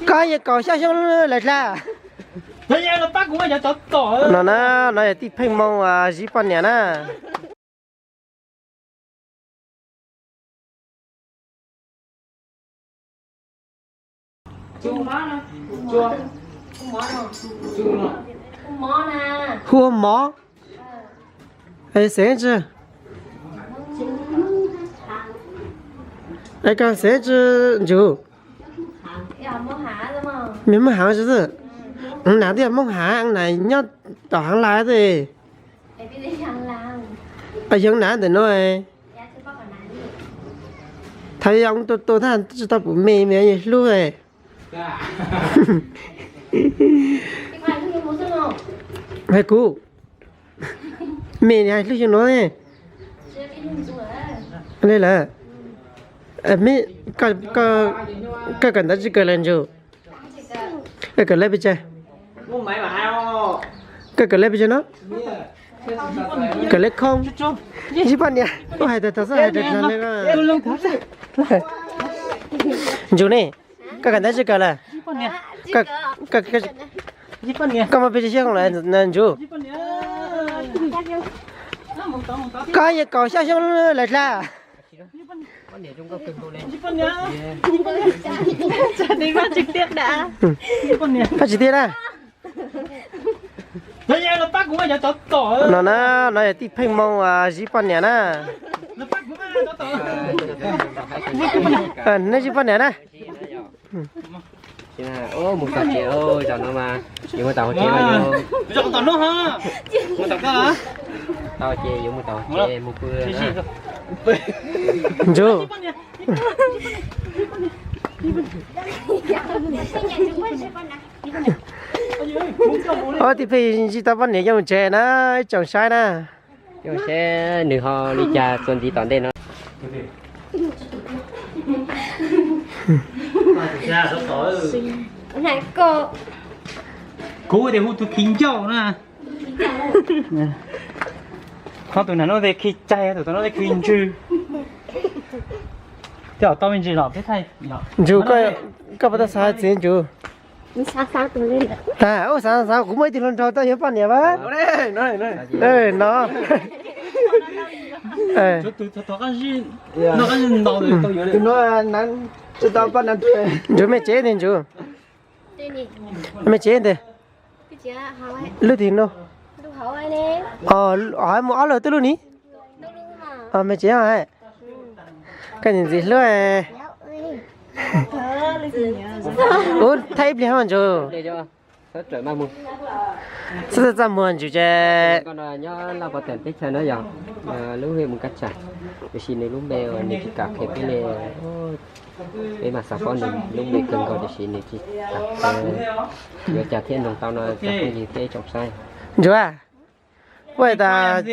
Koj yeej kaum xya xyoo lawm dab? No na, no yog tij Pheej Moo Zib poj niam na. Hu ua Mov. Xeem tsi? Es koj xeem tsi Ntsws? Mej Moob Haav tsi xwb? Nas twb yog Moob Haav, nas nyob tom Haav Lais xwb. Yog nas ntawm no. Thaum yog tus tus thab tsi tau pum me me yeej hlub. Hais kuv, me hais hlub xyoo no ne. Li lawm, koj kawm ntawv tsi kawm lawm Ntsws? Kawm lawv pes tsawg? Koj kawm lawv pes tsawg no? Kawm lawv khoo. Zib poj niam, kuv hais tag tag xwb hais tag tag li. Ntsws ne, koj kawm ntawv tsi kawm lawm? Koj muaj pes tsawg xyoo lawm Ntsws? Koj yeej kaum xya xyoo lawm dab? Pab tsis tiag na. No na, no yog tij Pheej Moo Zib poj niam na. Neb Zib poj niam na. Mus tom tsev, zaum no mas yuav mus tom hauv tsev, mus tom tsev, yuav mus tom hauv tsev mus pw. Ntsws. Ob tij Pheej Zib tau poj niam coj mus tsev na, ib tsoom saib na. Coj seb nws ho li cas txuas ntxiv tom ntej no. Kuv tias hu tus khi ncauj na. Ho tus nram no tias khi cai, tus tom no tias khi ntswg. Tej zaum tau me ntsis los peb thaij. Ntsws, koj puas tau xav txiv Ntsws? Tas, ua xav xav kuv muaj ib tug hluas nraug tau yuav poj niam vas. No. Ntsws, mej tsev ntawd Ntsws? Mej tsev ntawd lub twg no? Mus ob lub twb lub ni. Mej tsev hais, koj ntxim ntxim hlub. Ub, thaij ib pliag ho Ntsws. Txhob txaj muag Ntsws ces. Nyob Laj Pov Teem teb chaws no yog lub hwj mus kab tsam, tiam sis nws lub npe uas nws tsis kam qhia peb li. Peb mas xav paub nws lub npe kawg nkaus tiam sis nws tsis kam qhia. Yuav cas thiaj nug tau no cov phooj ywg thiab ib tsoom saib. Ntsws, ua tas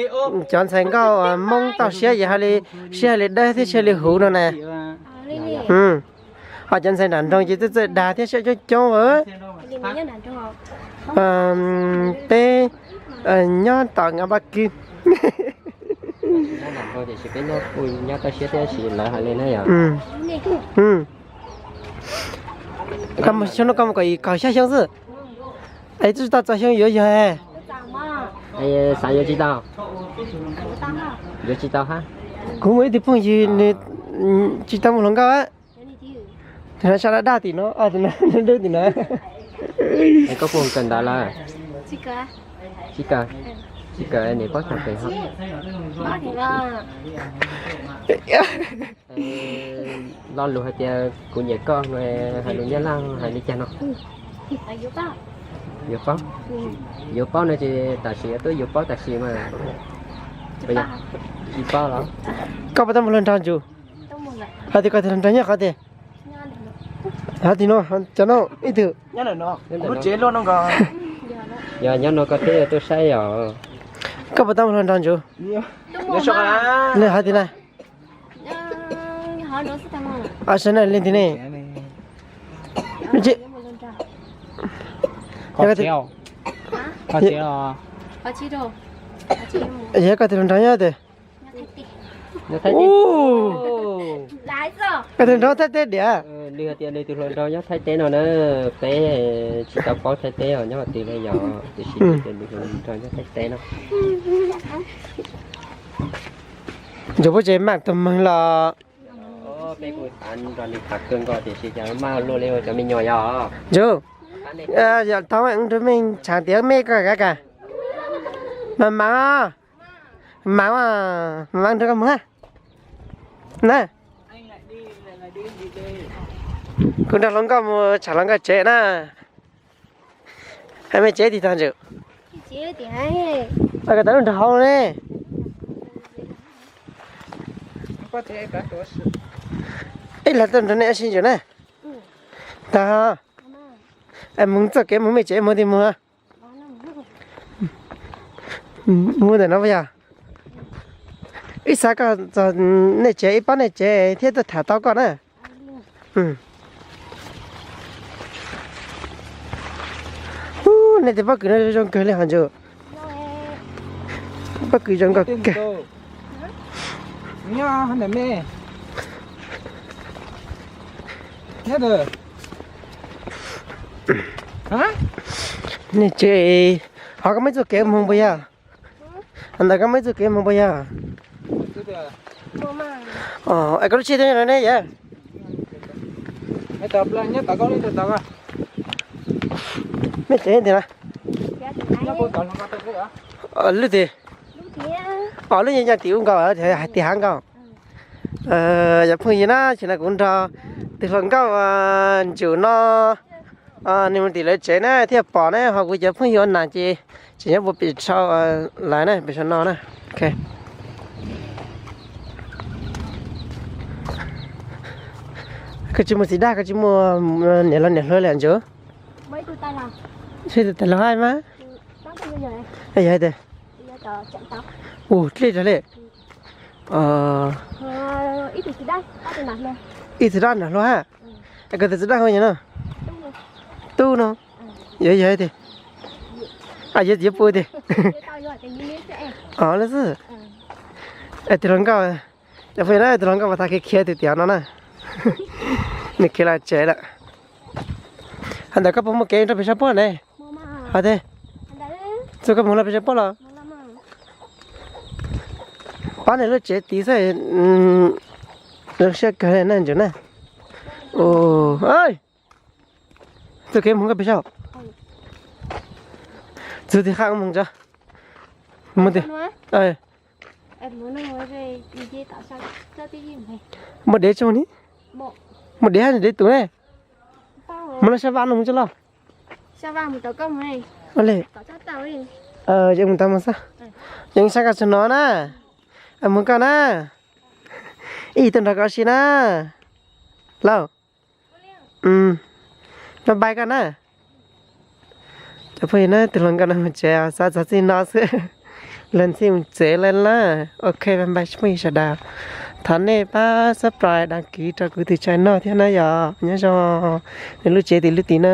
cov ntxhais nkauj Hmoob toj siab ces hais li, sib hais li dawb thiab sib hais li huv no na. Ho cov ntxhais nram nroog ces txawj txawj dag thiab siab coob coob. Peb nyob tom Ngas Npab Kwb. Nyob toj siab thiab sis lawv hais li na yog. Xyoo no koj mus kaum xya xyoo xwb, es twb tsis tau txog xyoo yuav yog. Xav yuav tsis tau, yuav tsis tau hab. Kuv muaj ib tug phooj ywg nws tsis tau muaj hluas nkauj. Sab daj daj tim no, tim no. Koj puas kawm ntawv lawm? Tsis kawm, tsis kawm, nws paub txog pem ho. Lo lus hais tias kuv nyiam koj no hais lus Nyab Laj hais li cas no? Yuav paub, yuav paub no ces tam sim yuav tuaj yuav paub tam sim mas. Tsis paub los? Koj puas tau mus hluas nraug Ntsws? Hais tias koj tus hluas nraug nyob qhov twg? Hais tias no, cov no ib tug. Yog nyob no koj thiaj tuaj saib os. Koj puas tau mus hluas nraug Ntsws? Hais tias na. Sawv na leej twg ne? Yog koj tus hluas nraug nyob twg? Nws nrog Thaib teb diam? Nws hais tias nws tus hluas nraug nyob Thaib teb no na, peb tsis tau paub Thaib teb os, nyob qhov twg ne yog, tiam sis nws tias nws hluas nraug nyob Thaib teb no. Ntsum puab tsev mam tus meeg los. Ntsum, yog tau rau mej tshaav tias mej koj kav kam. Mas mas, mas mas, mas mas nrog koj mus na. Kuv nrog hluas nkauj mus tsham hluas nkauj tsev na. Mej tsev tig tag Ntsum? Koj tau lub nrog hauv ne. Ib leeg tuaj nrog nej ua si Ntsum na. Tag, mus txoj kev mus mej tsev mus tig mus. Mus ntawm no puas yog? Ib xav koj txog nej tsev ib pab nej tsev thiab tuaj tham tau koj na. Nej tej pob kws no zoo kawg li hos Ntsum. Pob kws zoo nkauj kawg. Nej tsev, ho koj muaj ib txoj kev moog puas yog? Ntawd koj muaj ib txoj kev moog puas yog? Es koj lub tsheb twb nyob no ne yog? Mej tsev tig na. Lub twg? Os, lub nyuag nyuag tim ub nkaus, hais tias hav nkaus. Cov phooj ywg na, tam sim no kuv nrog tus hluas nkauj Ntsum no, nws mus tim lawv tsev na thiaj pom na, ho kuv cov phooj ywg ua nas ces tseem nyob puag pem sau lawv na, pem sau no na. Koj tsis muaj txiv daj, koj tsis muaj niam laus niam hluas li Ntsum? Ib tug tais laus hais mas. Yog tias, ua dlej rau li. Ib tug dab nram hluas hab. Koj tus txiv daj hu li cas no? Tub no. Yog, yog tias, yuav pw tiag. Os, li xwb. Es tus hluas nkauj, cov phooj ywg na, tus hluas nkauj mas tag khiav khiav tus tiav no na. Nws khiav los tsev lawm. Hos ntawm koj puas muaj kev nrog peb sab puab ne? Hos tias, txug koj mus los peb sab puab los? Pab nws lub tsev tid xwb. Zoo siab kawg li na Ntsum na. Txug kev mus koj peb sab. Txug tim qab mus tso. Mus tim, muaj dev tso ni. Muaj dev hab dev tus ne. Mus lawm sab vaj no mus tso los. Li, yeej mus tau mus xwb. Yeej saib koj txug no na. Mus koj na. Ib tuaj nrog koj si na. Lauj. Bye bye koj na. Cov phooj ywg na, tus hluas nkauj no mus tsev, xav txog txij no xwb, luag ntxhi mus tsev lawm na. Ok, bye bye phooj ywg sawv daws. Thov nej pab subscribe, đăng ký rau kuv tus channel thiab na yom. Nyob zoo, nws lub tsev tim lub tid na.